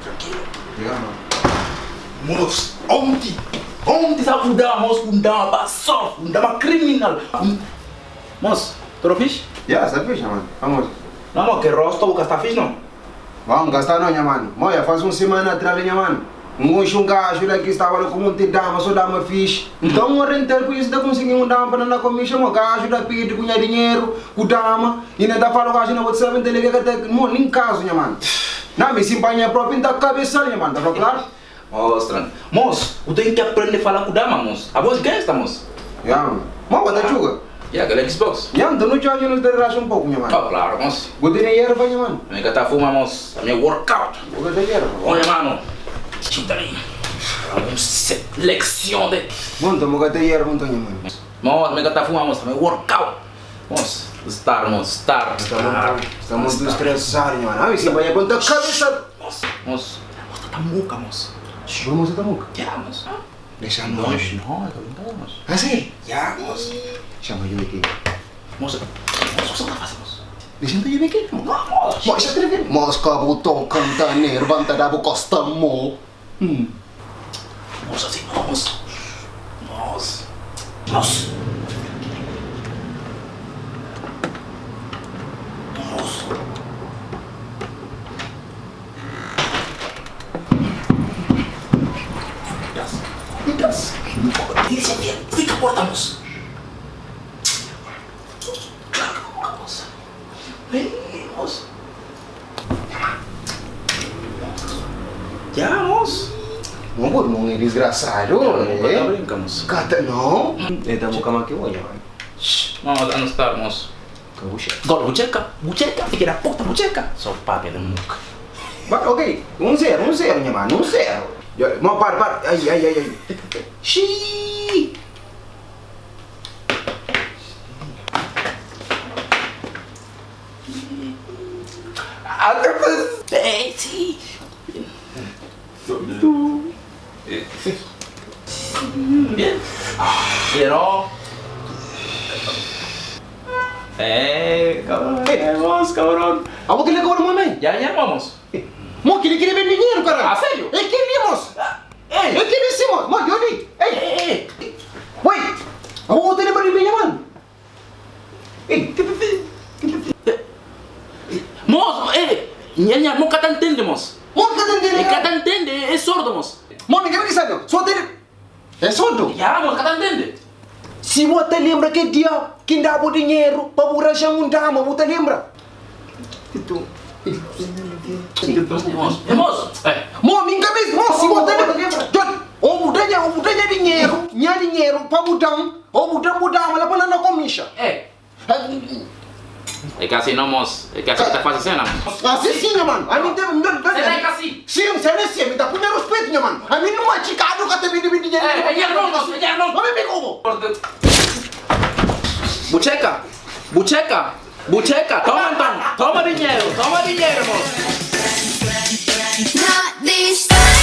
Tranquilo. Mos, onti, onti sa ku dama, mos, ku dama ba sof, ku dama criminal. Mos, todo fixe? Ya, sta fixe, mano. Vamos. No, mo, ke rosto bu ka sta fixe, no? Bom, ka sta no, nha mano. Mo, ya faz un semana atras, nha mano. N konxe un gajo la ki staba la ku monti dama, so dama fixe. Nton, N oriental ku isso ta konsigi un dama pa na na komisha, mo. Gajo da pidi ku nha dinheru, ku dama. I na ta fala gajo na WhatsApp, N ta liga ka ta, mo, nin kazu, nha mano. Na, mi si N panha propi, N ta kabesal, nha mano. Ta fla klaru? Mostra. Mos, bu ten ki aprende fala ku dama, mos. Abo es gangsta, mos. Ya, mano. Mo, bo ta juga? Ya, kel Xbox. Ya, nton no djoge nos ta relaxa un poku, nha mano. Oh, klaru, mos. Bu tene yerva, nha mano? Mi ka ta fuma, mos. Ami é workout. Bu ka ta yerva? Oja, mano. Xinta li. Un seleksion de. Bon, nton bu ka ta yerva, nton, nha mano. Mos, mi ka ta fuma, mos. Ami é workout. Mos, star, mos, star. Sta mutu stresadu, nha mano. Ami si banha konta kabesa. Mos, mos, mos ta ta muka, mos. Bo mos ta ta muka? Ya, mos. Dexa no. No, no, ta brinka, mos. Ah, si? Ya, mos. Xama yo ki. Mos, mos, kusa ta fasi, mos? Dexa nta yo ki. No, mos. Mos, xa trivi. Mos ka bu toka nta nerva nta da bu kosta mo. Mos, asi no, mos. Mos. Mos. Mos. Fica porta, mos. Claro que não, mos. Vem, mos. Ya, mos. Mo bo irmon é disgrasadu, eh? Ka ta brinka, mos. Ka ta, no. E ta buka ma ki bo, nha mano. No, no sta, mos. Ka bu xeka. Gora, bu txeka, bu txeka, fika na porta, bu txeka. So papia di muka. Ba, ok, un zeru, un zeru, nha mano, un zeru. Mo, para, para, ai, ai, ai, ai. Xii! Abo kile kobra mame? Ya ya mamos. Mo kile kile ben dinheiro caralho. Ah sério? É kile mos. Ei. É kile sim mos. Mo yodi. Ei. Ei. Wait. Abo tene bari bem man. Ei. Mos, ei. Nha nha mo ka ta ntende mos. Mo ka ta ntende. E ka ta ntende, é sordo mos. Mo mi ka sabe. Só tene É sordo? Ya mos ka ta ntende. Si bo ta lembra kel dia ki N da bo dinheru pa bu ranja un dama, bu ta lembra? Mo, mi N ka meste. Mo, si bo ta lembra. Djobe, o bu da nha, o bu da nha dinheru, nha dinheru pa bu da-m, o bu da-m bu dama la pa la na komisha. É ka si no mos, é ka si ki ta fasi sena mos. Asi si nha mano, ami ta Sena é ka si. Sim, sena é si, ami ta pui nha ruspetu nha mano. Ami numa txikadu ka ta bindi bindi nha É, é nha irmon mos, é nha irmon. Ami mi komo. Bu txeka, bu txeka, bu txeka, toma nton, toma dinheru, toma dinheru mos. Na distância.